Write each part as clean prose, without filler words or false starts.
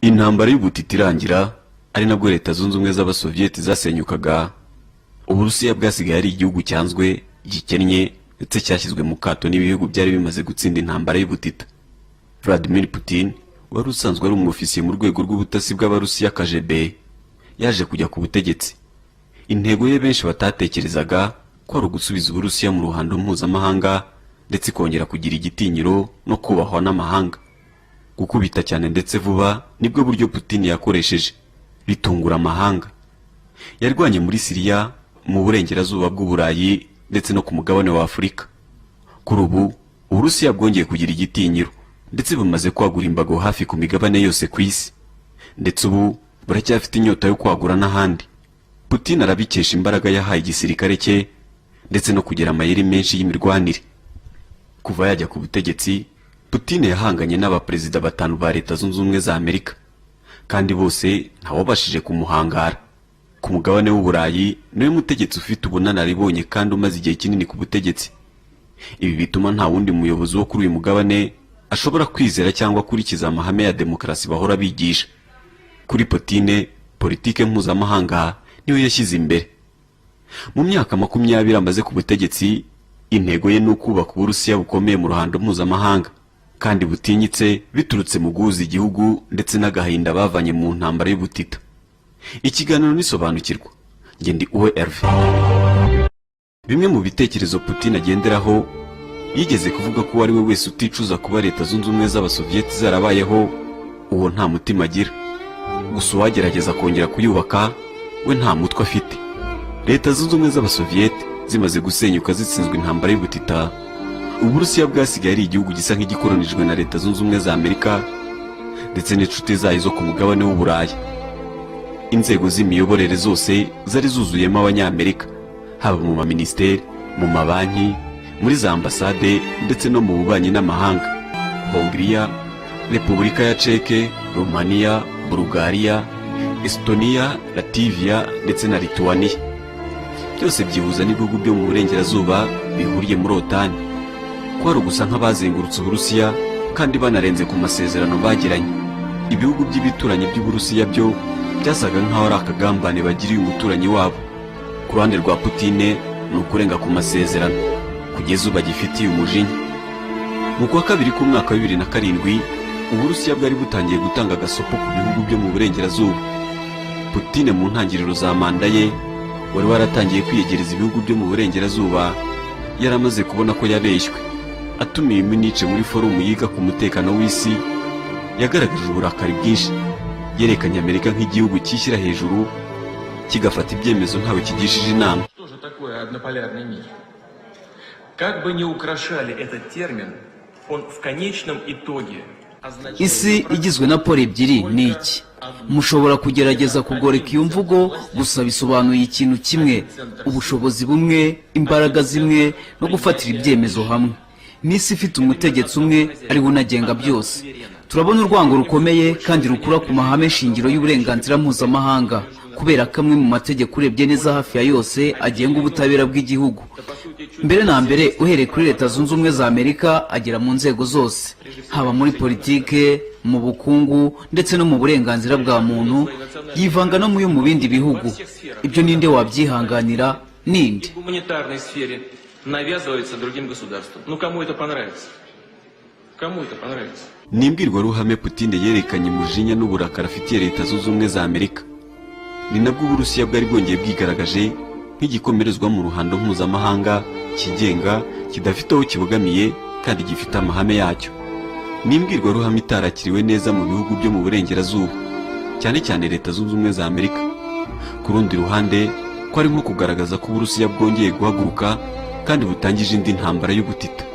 Intambara y'ubutita irangira, ari nabwo Leta Zunze Ubumwe z'Abasoviyeti zasenyukaga, Uburusiya bwasigaye ari igihugu cyanzwe, gikennye, ndetse cyashyizwe mu kato n'ibihugu byari bimaze gutsinda intambara y'ubutita. Vladimir Putin, wari usanzwe ari umwofisiye mu rwego rw'ubutasi bw'Abarusiya KGB, yaje kujya ku butegetsi. Intego ye benshi batatekerezaga ko ari ugusubiza Uburusiya mu ruhando mpuzamahanga, ndetse ikongera kugira igitinyiro no kubahwa n'amahanga. Gukubita cyane ndetse vuba nibwo buryo Putin yakoresheje, bitungura amahanga. Yarwanye muri Siriya, mu burengerazuba bw'Uburayi, ndetse no ku mugabane wa Afurika. Kuri ubu Uburusiya bwongeye kugira igitinyiro, ndetse bumaze kwagura imbago hafi ku migabane yose ku isi, ndetse ubu buracyafite inyota yo kwagura n'ahandi. Putin arabikesha imbaraga yahaye igisirikare cye, ndetse no kugira amayeri menshi y'imirwanire. Kuva yajya ku butegetsi, Putin yahanganye n'abaperezida batanu ba Leta Zunze Ubumwe za Amerika, kandi bose ntawabashije kumuhangara. Ku mugabane w'Uburayi niwe mutegetsi ufite ubunararibonye kandi umaze igihe kinini ku butegetsi. Ibi bituma nta wundi muyobozi wo kuri uyu mugabane ashobora kwizera cyangwa akurikiza amahame ya demokarasi bahora bigisha. Kuri Putin, politike mpuzamahanga niyo yashyize imbere. Mu myaka 20 amaze ku butegetsi, intego ye ni ukubaka Uburusiya bukomeye mu ruhando mpuzamahanga kandi butinyitse, biturutse mu guhuza igihugu ndetse n'agahinda bavanye mu ntambara y'ubutita. Ikiganiro nisobanukirwa, njye ndi Uwe Herve. Bimwe mu bitekerezo Putin agenderaho, yigeze kuvuga ko uwo ari we wese uticuza kuba Leta Zunze Ubumwe z'Abasoviyeti zarabayeho, uwo nta mutima agira. Gusa uwagerageza kongera kuyubaka we nta mutwe afite. Leta Zunze Ubumwe z'Abasoviyeti zimaze gusenyuka, zitsinzwe intambara y'ubutita, Uburusiya bwasigaye ari igihugu gisa nk'igikoronijwe na Leta Zunze Ubumwe za Amerika ndetse n'inshuti zayo zo ku mugabane w'Uburayi. Inzego z'imiyoborere zose zari zuzuyemo Abanyamerika, haba mu maminisiteri, mu mabanki, muri za ambasade, ndetse no mu bubanyi n'amahanga. Hongiriya, Repubulika ya Ceke, Romaniya, Bulugariya, Esitoniya, Lativiya ndetse na Lituwaniya, byose byihuza n'ibihugu byo mu burengerazuba bihuriye muri OTAN. Kwari ugusa nk'abazengurutse Uburusiya kandi banarenze ku masezerano bagiranye. Ibihugu by'ibituranyi by'Uburusiya byo byasaga nk'aho ari akagambane bagiriye umuturanyi wabo. Ku ruhande rwa Putine, ni ukurenga ku masezerano kugeza ubu agifitiye umujinya. Mu kwa kabiri k'umwaka wa 2007, Uburusiya bwari butangiye gutanga agasopo ku bihugu byo mu burengerazuba. Putine, mu ntangiriro za manda ye, wari waratangiye kwiyegereza ibihugu byo mu burengerazuba, yaramaze kubona ko yabeshywe. Atumiye Munich muri forumu yiga ku mutekano w'isi, yagaragaje uburakari bwinshi. Yerekanye Amerika nk'igihugu cyishyira hejuru, kigafata ibyemezo ntawe kigishije inama. Что же такое однополярный мир? Как бы ни украшали этот термин, он в конечном итоге означает. Isi igizwe na pole ebyiri ni iki? Mushobora kugerageza kugoreka iyo mvugo, gusa bisobanuye ikintu kimwe: ubushobozi bumwe, imbaraga zimwe no gufatira ibyemezo hamwe. Ni isi ifite umutegetsi umwe, ariwe unagenga byose. Turabona urwango rukomeye kandi rukura ku mahame shingiro y'uburenganzira mpuzamahanga, kubera ko amwe mu mategeko, urebye neza hafi ya yose, agenga ubutabera bw'igihugu, mbere na mbere uhereye kuri Leta Zunze Ubumwe za Amerika, agera mu nzego zose, haba muri politike, mu bukungu ndetse no mu burenganzira bwa muntu, yivanga no mu bindi bihugu. Ibyo ninde wabyihanganira? Ninde? В гуманитарной сфере навязывается другим государствам. Ну кому это понравится? Кому это понравится? Ni imbwirwaruhame Putin yerekanye umujinya n'uburakari afitiye Leta Zunze Ubumwe za Amerika. Ni nabwo Uburusiya bwari bwongeye bwigaragaje nk'igikomerezwa mu ruhando mpuzamahanga, kigenga, kidafite aho kibogamiye kandi gifite amahame yacyo. Ni imbwirwaruhame itarakiriwe neza mu bihugu byo mu burengerazuba, cyane cyane Leta Zunze Ubumwe za Amerika. Ku rundi ruhande, ko ari nko kugaragaza ko Uburusiya bwongeye guhaguruka kandi butangije indi ntambara y'ubutita.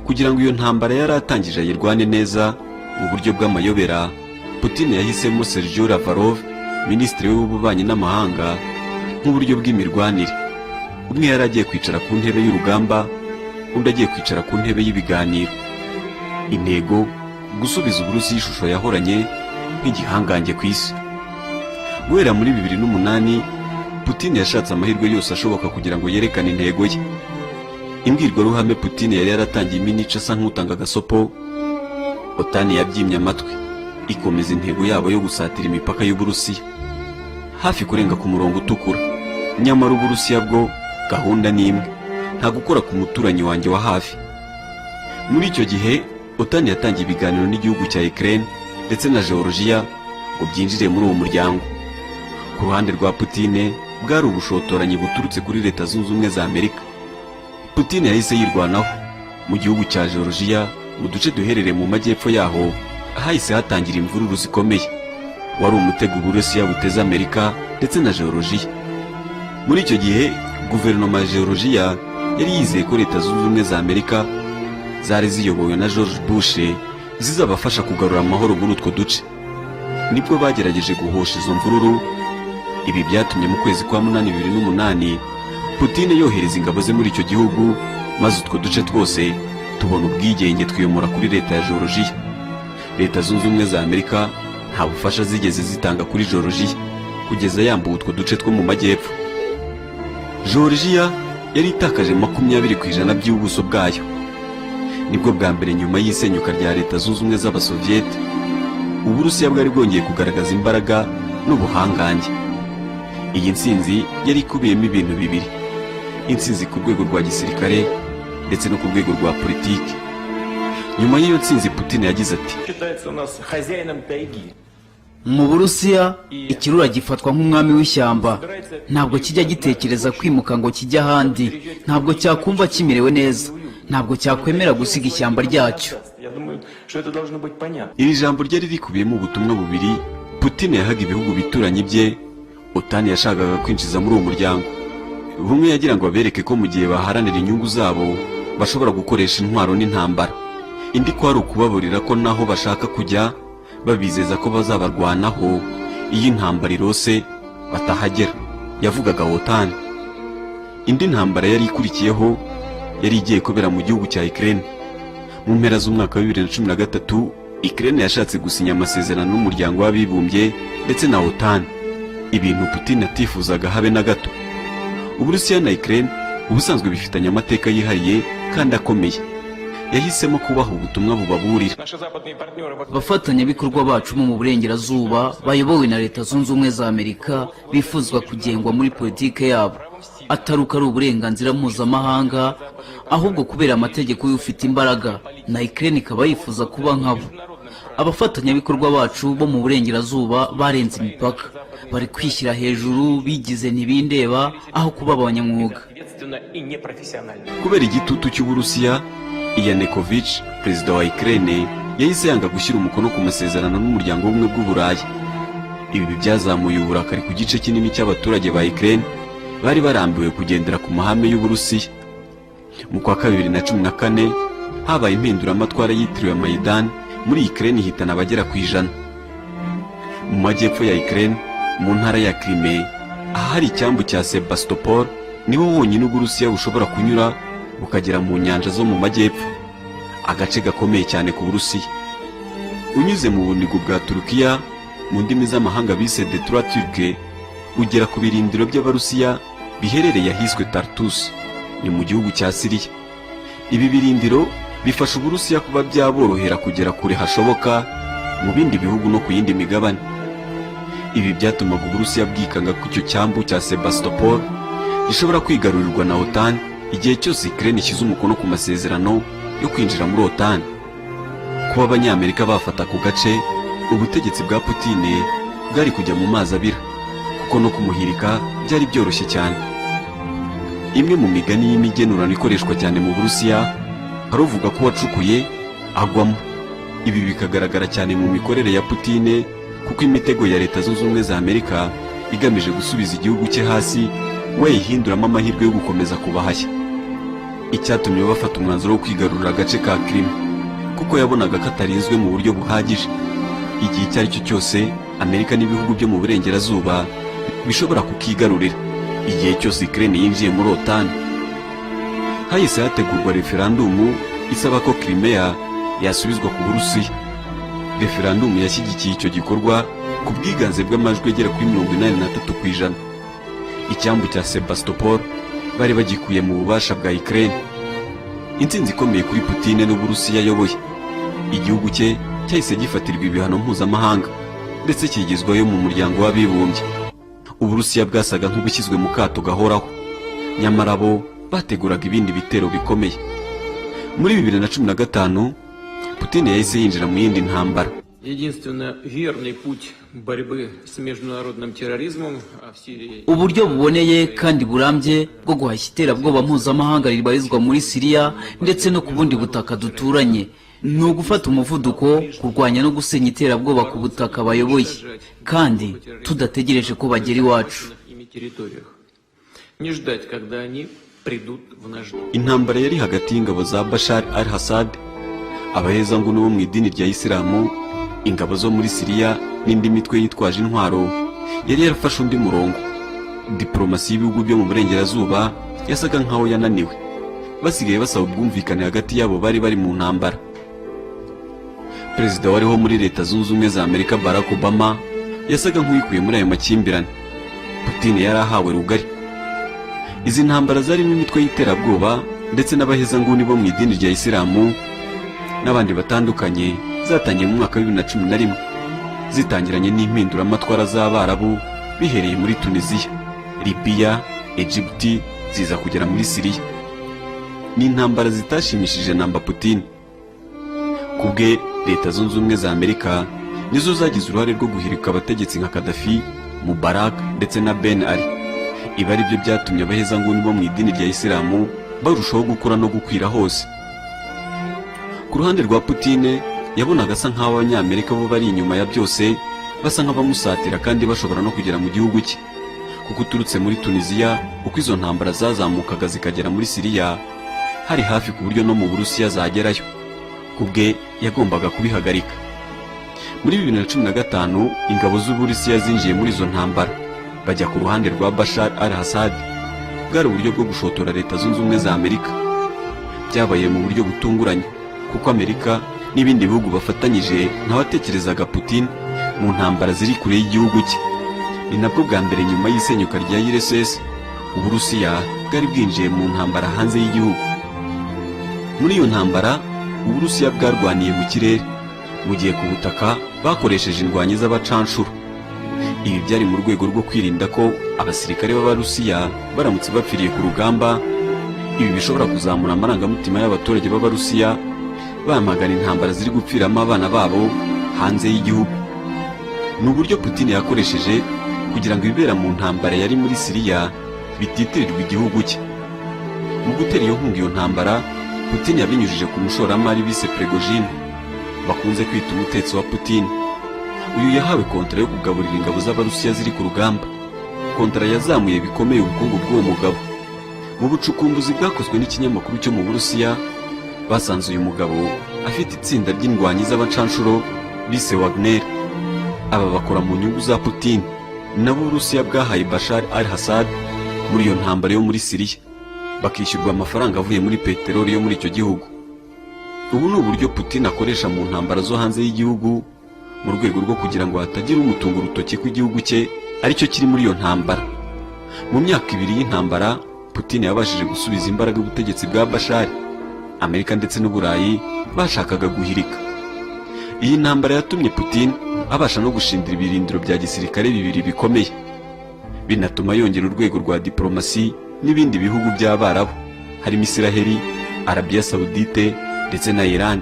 Kugira ngo iyo ntambara yari atangije ayirwane neza mu buryo bw'amayobera, Putin yahisemo Sergei Lavrov, minisitiri w'ububanyi n'amahanga, nk'uburyo bw'imirwanire. Umwe yari agiye kwicara ku ntebe y'urugamba, undi agiye kwicara ku ntebe y'ibiganiro. Intego: gusubiza Uburusiya ishusho yahoranye nk'igihangange ku isi. Guhera muri 2008, Putin yashatse amahirwe yose ashoboka kugira ngo yerekane intego ye. Imbwirwaruhame Putin yari yaratangiye i Munich asa nk'utanga agasopo, OTAN yabyimye amatwi. Ikomeza intego yabo yo gusatira imipaka y'Uburusiya, hafi kurenga ku murongo utukura. Nyamara Uburusiya bwo gahunda ni imwe: nta gukora ku muturanyi wanjye wa hafi. Muri icyo gihe, OTAN yatangiye ibiganiro n'igihugu cya Ukraine ndetse na Georgia ngo byinjire muri uwo muryango. Ku ruhande rwa Putine, bwari ubushotoranyi buturutse kuri Leta Zunze Ubumwe za Amerika. Putine yahise yirwanaho. Mu gihugu cya Georgia, mu duce duherereye mu majyepfo yaho, hahise hatangira imvururu zikomeye. Wari umutego Uburusiya buteze Amerika ndetse na Georgia. Muri icyo gihe, guverinoma ya Georgia yari yizeye ko Leta Zunze Ubumwe za Amerika zari ziyobowe na George Bush zizabafasha kugarura amahoro muri utwo duce. Nibwo bagerageje guhosha izo mvururu. Ibi byatumye mu kwezi kwa 8 2008 Putine yohereza ingabo ze muri icyo gihugu, maze utwo duce twose tubona ubwigenge, twiyomora kuri leta ya Georgia. Leta Zunze Ubumwe za Amerika nta bufasha zigeze zitanga kuri Georgia kugeza yambuwe utwo duce two mu majyepfo. Georgia yari itakaje 20% by'ubuso bwayo. Nibwo bwa mbere nyuma y'isenyuka rya Leta Zunze Ubumwe z'Abasoviyete Uburusiya bwari bwongeye kugaragaza imbaraga n'ubuhangange. Iyi ntsinzi yari ikubiyemo ibintu bibiri: intsinzi ku rwego rwa gisirikare ndetse no ku rwego rwa politiki. Nyuma y'iyo ntsinzi, Putin yagize ati: Считается у нас хозяином тайги. Mu Burusiya, ikirura gifatwa nk'umwami w'ishyamba. Ntabwo kijya gitekereza kwimuka ngo kijye ahandi. Ntabwo cyakumva kimerewe neza, ntabwo cyakwemera gusiga ishyamba ryacyo. Я думаю, что это должно быть понятно. Iri jambo ryari rikubiyemo ubutumwa bubiri Putin yahaga ibihugu bituranyi bye OTAN yashakaga kwinjiza muri uwo muryango. Bumwe, yagira ngo abereke ko mu gihe baharanira inyungu zabo bashobora gukoresha intwaro n'intambara. Indi ko ari ukubaburira ko naho bashaka kujya, babizeza ko bazabarwanaho iyo intambara irose, batahagera. Yavugaga OTAN. Indi ntambara yari ikurikiyeho yari igiye kubera mu gihugu cya Ukraine. Mu mpera z'umwaka wa 2013, Ukraine yashatse gusinya amasezerano n'Umuryango w'Abibumbye ndetse na OTAN, ibintu Putin atifuzaga habe na gato. Uburusiya na Ukraine ubusanzwe bifitanye amateka yihariye kandi akomeye. Yahisemo kubaha ubutumwa bubaburira. Наши западные партнеры во Abafatanyabikorwa bacu bo mu burengerazuba bayobowe na Leta Zunze Ubumwe za Amerika bifuzwa kugengwa muri politike yabo, atari uko ari uburenganzira mpuzamahanga, ahubwo kubera amategeko y'ufite imbaraga, na Ukraine ikaba yifuza kuba nkabo. Abafatanyabikorwa bacu bo mu burengerazuba barenze imipaka, bari kwishyira hejuru, bigize ntibindeba aho kuba abanyamwuga. Ответственно и непрофессионально. Kubera igitutu cy'Uburusiya, Yanukovych, perezida wa Ukraine, yahise yanga gushyira umukono ku masezerano n'Umuryango w'Ubumwe bw'Uburayi. Ibi byazamuye uburakari ku gice kinini cy'abaturage ba Ukraine bari barambiwe kugendera ku mahame y'Uburusiya. Mu kwa 2014 habaye impinduramatwara yitiriwe Maidan muri Ukraine, ihitana abagera ku 100. Mu majyepfo ya Ukraine, mu ntara ya Crimea, ahari icyambu cya Sebastopol, niho honyine Uburusiya bushobora kunyura bukagera mu nyanja zo mu majyepfo, agace gakomeye cyane ku Burusiya. Unyuze mu bunigo bwa Turukiya, mu ndimi z'amahanga bise Détroit Turc, ugera ku birindiro by'Abarusiya biherereye ahiswe Tartus, ni mu gihugu cya Siriya. Ibi birindiro bifasha Uburusiya kuba byaborohera kugera kure hashoboka mu bindi bihugu no ku yindi migabane. Ibi byatumaga Uburusiya bwikanga ko icyo cyambu cya Sebastopol gishobora kwigarurirwa na OTAN igihe cyose Ukraine ishyize umukono ku masezerano yo kwinjira muri OTAN. Kuba Abanyamerika bafata ku gace, ubutegetsi bwa Putine bwari kujya mu mazi abira, kuko no kumuhirika byari byoroshye cyane. Imwe mu migani y'imigenurano ikoreshwa cyane mu Burusiya, hari uvuga ko uwacukuye agwamo. Ibi bikagaragara cyane mu mikorere ya Putine, kuko imitego ya Leta Zunze Ubumwe za Amerika igamije gusubiza igihugu cye hasi, we yihinduramo amahirwe yo gukomeza kubahashya. Icyatumye bafata umwanzuro wo kwigarurira agace ka Crimea, kuko yabonaga katarinzwe mu buryo buhagije. Igihe icyo ari cyo cyose, Amerika n'ibihugu byo mu burengerazuba bishobora kukigarurira igihe cyose Ukraine yinjiye muri OTAN. Hahise hategurwa referandumu isaba ko Crimea yasubizwa ku Burusiya. Referandumu yashyigikiye icyo gikorwa ku bwiganze bw'amajwi agera kuri 83%. Icyambu cya Sebastopol bari bagikuye mu bubasha bwa Ukraine. Intsinzi ikomeye kuri Putine n'Uburusiya ayoboye. Igihugu cye Cyahise gifatirwa ibihano mpuzamahanga, ndetse kigizwayo mu Muryango w'Abibumbye. Uburusiya bwasaga nk'ubushyizwe mu kato gahoraho, nyamara bo bateguraga ibindi bitero bikomeye. Muri 2015 Putin yahise yinjira mu yindi ntambara. Единственно верный путь борьбы с международным терроризмом, а в Сирии Uburyo buboneye kandi burambye bwo guhashya iterabwoba mpuzamahanga ribarizwa muri Siriya ndetse no ku bundi butaka duturanye ni ugufata umuvuduko, kurwanya no gusenya iterabwoba ku butaka bayoboye, kandi tudategereje ko bagera iwacu. ими территориях. Не ждать, когда они придут в наш дом. Intambara yari hagati y'ingabo za Bashar al Assad, abahezanguni bo mu idini rya Isilamu, ingabo zo muri Siriya n'indi mitwe yitwaje intwaro yari yarafashe undi murongo. Diporomasi y'ibihugu byo mu burengerazuba yasaga nkaho yananiwe, basigaye basaba ubwumvikane hagati yabo bari bari mu ntambara. Perezida wariho muri Leta Zunze Ubumwe za Amerika, Barack Obama, yasaga nk'uwikuye muri ayo makimbirane. Putin yari ahawe rugari. Izi ntambara zarimo imitwe y'iterabwoba ndetse n'abahezanguni bo mu idini rya Isilamu n'abandi batandukanye zatangiye mu mwaka wa 2011, zitangiranye n'impinduramatwara z'Abarabu bihereye muri Tunisiya, Libiya, Egiputi, ziza kugera muri Siriya. Ni intambara zitashimishije namba Putin. Ku bwe, Leta Zunze Ubumwe za Amerika nizo zagize uruhare rwo guhirika abategetsi nka Kadafi, Mubarak ndetse na Ben Ali. Ibi ari byo byatumye abahezanguni bo mu idini rya Isilamu barushaho gukura no gukwira hose. Ku ruhande rwa Putine, yabonaga asa nk'aho Abanyamerika bo bari inyuma ya byose, basa nk'abamusatira kandi bashobora no kugera mu gihugu cye, kuko uturutse muri Tunisiya, uko izo ntambara zazamukaga zikagera muri Siriya, hari hafi ku buryo no mu Burusiya zagerayo. Ku bwe yagombaga kubihagarika. Muri 2015 ingabo z'Uburusiya zinjiye muri izo ntambara, bajya ku ruhande rwa Bashar al Assad. Bwari uburyo bwo gushotora Leta Zunze Ubumwe za Amerika. Byabaye mu buryo butunguranye, kuko Amerika n'ibindi bihugu bafatanyije ntawatekerezaga Putin mu ntambara ziri kure y'igihugu cye. Ni nabwo bwa mbere nyuma y'isenyuka rya URSS Uburusiya bwari bwinjiye mu ntambara hanze y'igihugu. Muri iyo ntambara Uburusiya bwarwaniye mu kirere, mu gihe ku butaka bakoresheje indwanyi z'abacanshuro. Ibi byari mu rwego rwo kwirinda ko abasirikare b'Abarusiya baramutse bapfiriye ku rugamba, ibi bishobora kuzamura amarangamutima y'abaturage b'Abarusiya bamagana intambara ziri gupfiramo abana babo hanze y'igihugu. Ni uburyo Putin yakoresheje kugira ngo ibibera mu ntambara yari muri Siriya bititirirwa igihugu cye. Mu gutera iyo nkunga iyo ntambara, Putin yabinyujije ku mushoramari bise Prigojine, bakunze kwita umutetsi wa Putin. Uyu yahawe kontara yo kugaburira ingabo z'Abarusiya ziri ku rugamba, kontara yazamuye bikomeye ubukungu bw'uwo mugabo. Mu bucukumbuzi bwakozwe n'ikinyamakuru cyo mu Burusiya, basanze uyu mugabo afite itsinda ry'indwanyi z'abacanshuro bise Wagner. Aba bakora mu nyungu za Putin, nabo Uburusiya bwahaye Bashar al Assad muri iyo ntambara yo muri Siriya, bakishyurwa amafaranga avuye muri peteroli yo muri icyo gihugu. Ubu ni uburyo Putin akoresha mu ntambara zo hanze y'igihugu, mu rwego rwo kugira ngo hatagira umutunga urutoki ko igihugu cye aricyo kiri muri iyo ntambara. Mu myaka 2 y'intambara, Putin yabashije gusubiza imbaraga ubutegetsi bwa Bashar Amerika ndetse n'Uburayi bashakaga guhirika. Iyi ntambara yatumye Putin abasha no gushindira ibirindiro bya gisirikare bibiri bikomeye, binatuma yongera urwego rwa diporomasi n'ibindi bihugu by'Abarabu, harimo Isiraheli, Arabiya Sawudite ndetse na Iran.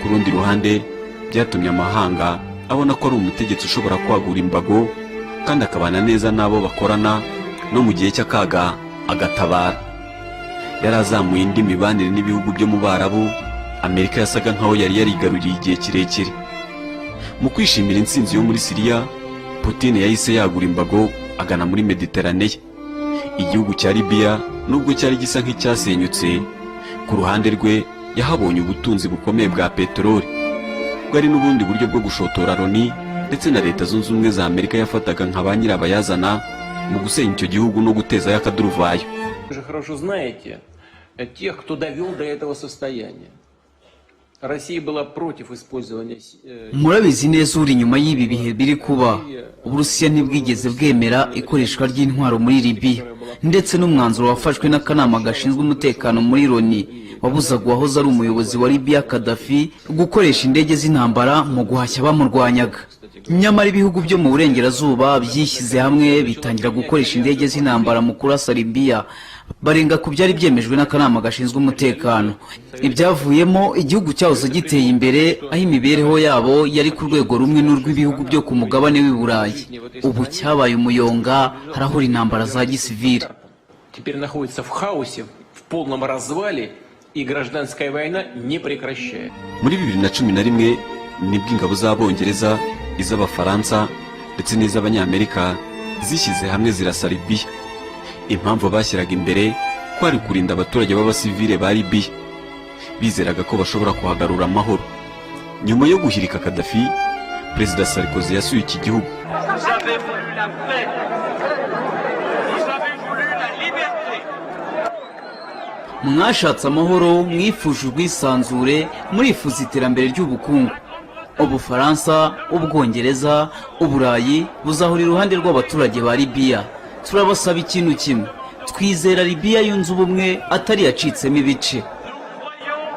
Ku rundi ruhande, byatumye amahanga abona ko ari umutegetsi ushobora kwagura imbago kandi akabana neza n'abo bakorana, no mu gihe cy'akaga agatabara. Yari azamuye indi mibanire n'ibihugu byo mu Barabu Amerika yasaga nkaho yari yarigaruriye igihe kirekire. Mu kwishimira intsinzi yo muri Siriya, Putin yahise yagura imbago agana muri Mediteraneya. Igihugu cya Libiya, nubwo cyari gisa nk'icyasenyutse, ku ruhande rwe yahabonye ubutunzi bukomeye bwa peteroli. Bwari n'ubundi buryo bwo gushotora Loni ndetse na Leta Zunze Ubumwe za Amerika yafataga nka ba nyirabayazana mu gusenya icyo gihugu no gutezayo akaduruvayo. Вы же хорошо знаете тех, кто довел до этого состояния. Россия была против использования Murabizi neza uri inyuma y'ibi bihe biri kuba. Uburusiya ntibwigeze bwemera ikoreshwa ry'intwaro muri Libiya. Ndetse n'umwanzuro wafashwe n'akanama gashinzwe umutekano muri Loni wabuzaga uwahoze ari umuyobozi wa Libiya Kadafi gukoresha indege z'intambara mu guhashya abamurwanyaga. Nyamara ibihugu byo mu burengerazuba byishyize hamwe, bitangira gukoresha indege z'intambara mu kurasa Libiya, barenga ku byari byemejwe n'akanama gashinzwe umutekano. Ibyavuyemo, igihugu cyahoze giteye imbere, aho imibereho yabo yari ku rwego rumwe n'urw'ibihugu byo ku mugabane w'i Burayi, ubu cyabaye umuyonga, harahora intambara za gisivile. Теперь находится в хаосе, в полном развале, и гражданская война не прекращается. Muri 2011 nibwo ingabo z'Abongereza, iz'Abafaransa ndetse n'iz'Abanyamerika zishyize hamwe zirasa Libiya. Impamvu bashyiraga imbere kwari kurinda abaturage b'abasivile ba Libiya. Bizeraga ko bashobora kuhagarura amahoro. Nyuma yo guhirika Kadafi, Perezida Sarkozy yasuye iki gihugu. Vous avez voulu la paix. Vous avez voulu la liberté. Mwashatse amahoro, mwifuje ubwisanzure, murifuza iterambere ry'ubukungu. Ubufaransa, Ubwongereza, Uburayi buzahora iruhande rw'abaturage ba Libiya. Turabasaba ikintu kimwe: twizera Libiya yunze ubumwe, atari yacitsemo ibice. Nous croyons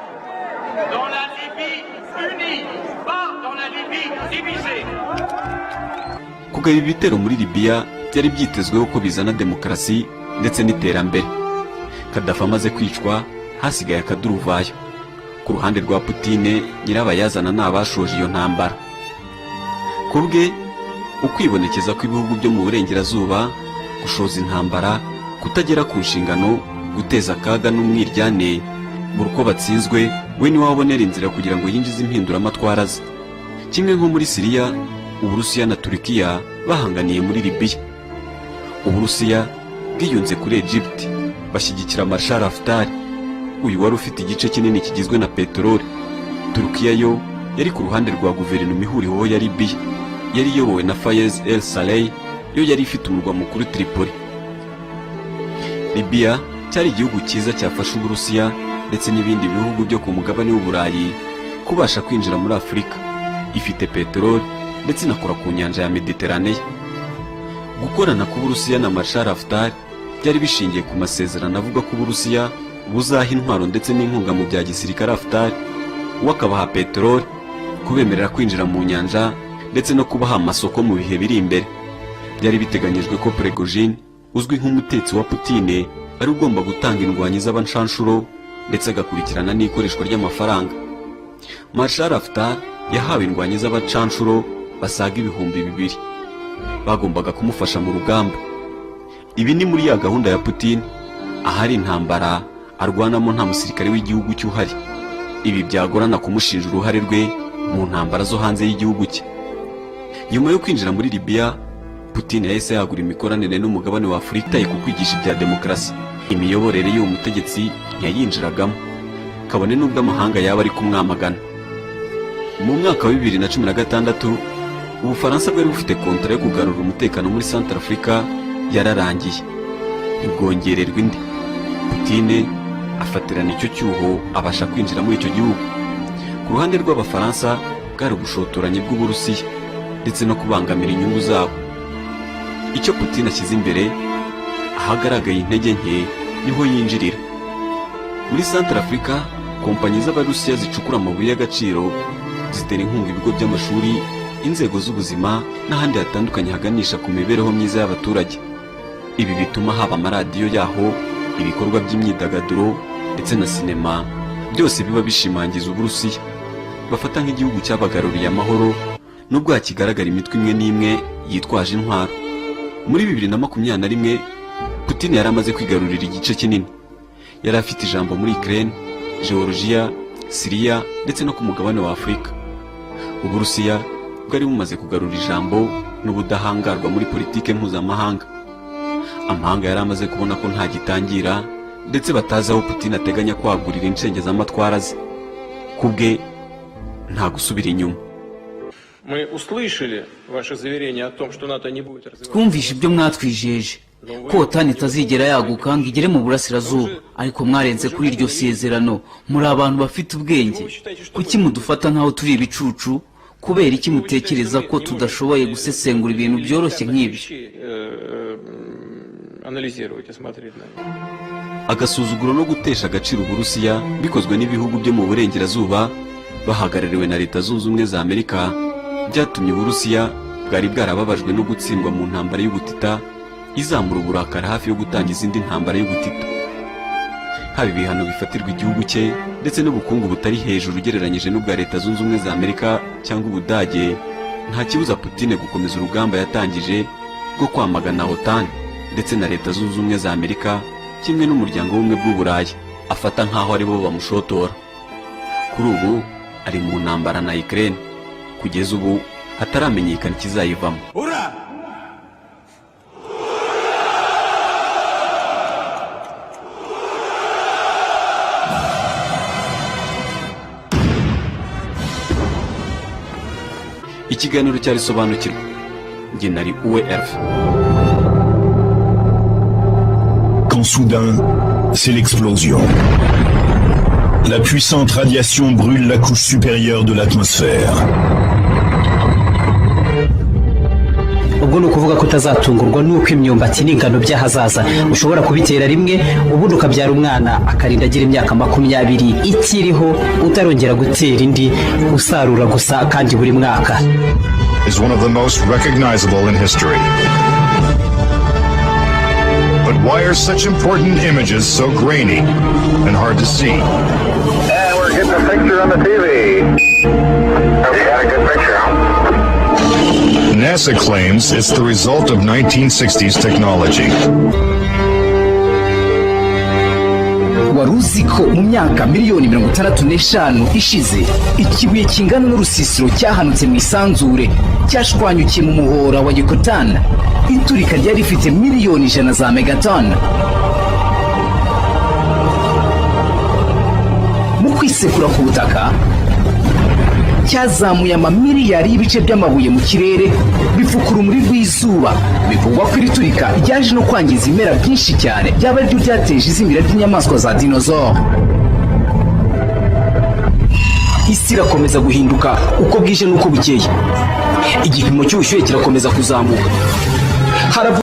dans la Libye unie, pas dans la Libye divisée. Kugaba ibitero muri Libiya byari byitezweho ko bizana demokarasi ndetse n'iterambere. Kadafi amaze kwicwa, hasigaye akaduruvayo. Ku ruhande rwa Putine, nyirabayazana ni abashoje iyo ntambara. Ku bwe, ukwibonekeza kw'ibihugu byo mu burengerazuba, gushoza intambara, kutagera ku nshingano, guteza akaga n'umwiryane buri uko batsinzwe, we niwe wabonera inzira kugira ngo yinjize impinduramatwara ze. Kimwe nko muri Siriya, Uburusiya na Turikiya bahanganiye muri Libiya. Uburusiya bwiyunze kuri Egypt, bashyigikira Marshal Haftar, uyu wari ufite igice kinini kigizwe na peteroli. Turukiya yo yari ku ruhande rwa guverinoma ihuriweho ya Libiya, yari iyobowe na Fayez El Sarraj, yo yari ifite umurwa mukuru Tripoli. Libiya cyari igihugu cyiza cyafasha Uburusiya ndetse n'ibindi bihugu byo ku mugabane w'Uburayi kubasha kwinjira muri Afurika. Ifite peteroli ndetse inakora ku nyanja ya Mediterane. Gukorana k'Uburusiya na Marshal Haftar byari bishingiye ku masezerano avuga ko Uburusiya buzaha intwaro ndetse n'inkunga mu bya gisirikare Haftar, we akabaha peteroli, kubemerera kwinjira mu nyanja ndetse no kubaha amasoko mu bihe biri imbere. Byari biteganyijwe ko Prigozhin, uzwi nk'umutetsi wa Putine, ari ugomba gutanga indwanyi z'abanshanshuro ndetse agakurikirana n'ikoreshwa ry'amafaranga. Marshal Haftar yahawe indwanyi z'abacanshuro basaga 2000 bagombaga kumufasha mu rugamba. Ibi ni muri ya gahunda ya Putin, ahari intambara arwanamo nta musirikare w'igihugu cye uhari. Ibi byagorana kumushinja uruhare rwe mu ntambara zo hanze y'igihugu cye. Nyuma yo kwinjira muri Libiya, Putin yahise yagura imikoranire n'umugabane wa Afurika ku kwigisha ibya demokarasi. Imiyoborere y'uwo mutegetsi ntiyayinjiragamo, kabone n'ubwo amahanga yaba ari kumwamagana. Mu mwaka wa 2016, Ubufaransa bwari bufite kontara yo kugarura umutekano muri Centrafrica yararangiye, ntibwongererwa indi. Putine afatirana icyo cyuho, abasha kwinjira muri icyo gihugu. Ku ruhande rw'Abafaransa, bwari ubushotoranyi bw'Uburusiya ndetse no kubangamira inyungu zabo. Icyo Putin ashyize imbere, ahagaragaye intege nke niho yinjirira. Muri Centrafrica, kompanyi z'Abarusiya zicukura amabuye y'agaciro zitera inkunga ibigo by'amashuri, inzego z'ubuzima n'ahandi hatandukanye haganisha ku mibereho myiza y'abaturage. Ibi bituma haba amaradiyo yaho, ibikorwa by'imyidagaduro ndetse na sinema, byose biba bishimangiza Uburusiya bafata nk'igihugu cyabagaruriye amahoro, nubwo hakigaragara imitwe imwe n'imwe yitwaje intwaro. Muri 2021, Putin yari amaze kwigarurira igice kinini. Yari afite ijambo muri Ukraine, Georgia, Siriya ndetse no ku mugabane wa Afurika. Uburusiya bwari bumaze kugarura ijambo n'ubudahangarwa muri politike mpuzamahanga. Amahanga yari amaze kubona ko nta gitangira, ndetse batazi aho Putin ateganya kwagurira inshengezamatwara ze. Ku bwe nta gusubira inyuma. Мы услышали ваше заверение о том, что НАТО не будет развиваться. Twumvishe ibyo mwatwijeje, ko OTAN itazigera yaguka ngo igere mu burasirazuba, ariko mwarenze kuri iryo sezerano. Muri abantu bafite ubwenge, kuki mudufata nk'aho turi ibicucu? Kubera iki mutekereza ko tudashoboye gusesengura ibintu byoroshye nk'ibyo? анализировать и смотреть на них. Agasuzuguro no gutesha agaciro Uburusiya bikozwe n'ibihugu byo mu burengerazuba bahagarariwe na Leta Zunze Ubumwe za Amerika byatumye Uburusiya bwari bwarababajwe no gutsindwa mu ntambara y'ubutita izamura uburakari hafi yo gutangiza indi ntambara y'ubutita, haba ibihano bifatirwa igihugu cye ndetse n'ubukungu butari hejuru ugereranyije n'ubwa Leta Zunze Ubumwe za Amerika cyangwa Ubudage. Nta kibuza Putine gukomeza urugamba yatangije rwo kwamagana OTAN ndetse na Leta Zunze Ubumwe za Amerika kimwe n'Umuryango w'Ubumwe bw'Uburayi, afata nk'aho ari bo bamushotora. Kuri ubu ari mu ntambara na Ukraine, kugeza ubu hataramenyekana ikizayivamo. Ура! Ikiganiro cyari Sobanukirwa. Njye nari Uwe Elfe. Quand soudain, c'est l'explosion. La puissante radiation brûle la couche supérieure de l'atmosphère. Ubwo ni ukuvuga ko utazatungurwa n'uko imyumbati n'ingano by'ahazaza ushobora kubitera rimwe, ubundi ukabyara umwana akarinda agira imyaka 20 ikiriho utarongera gutera indi, usarura gusa kandi buri mwaka. Is one of the most recognizable in history. But why are such important images so grainy and hard to see? And we're getting a picture on the TV. We got a good picture, huh? NASA claims it's the result of 1960s technology. Wari uzi ko mu myaka miliyoni 65 ishize ikibuye kingana n'urusisiro cyahanutse mu isanzure, cyashwanyukiye mu muhora wa Yucatan? Iturika ryari rifite miliyoni 100 za megaton. Mu kwisekura ku butaka cyazamuye amamiliyari y'ibice by'amabuye mu kirere, bipfuka urumuri rw'izuba. Bivugwa ko iri turika ryaje no kwangiza ibimera byinshi cyane, byaba aribyo byateje izimira ry'inyamaswa za dinosaur. Isi irakomeza guhinduka uko bwije n'uko bukeye. Igipimo cy'ubushyuhe kirakomeza kuzamuka. Haravu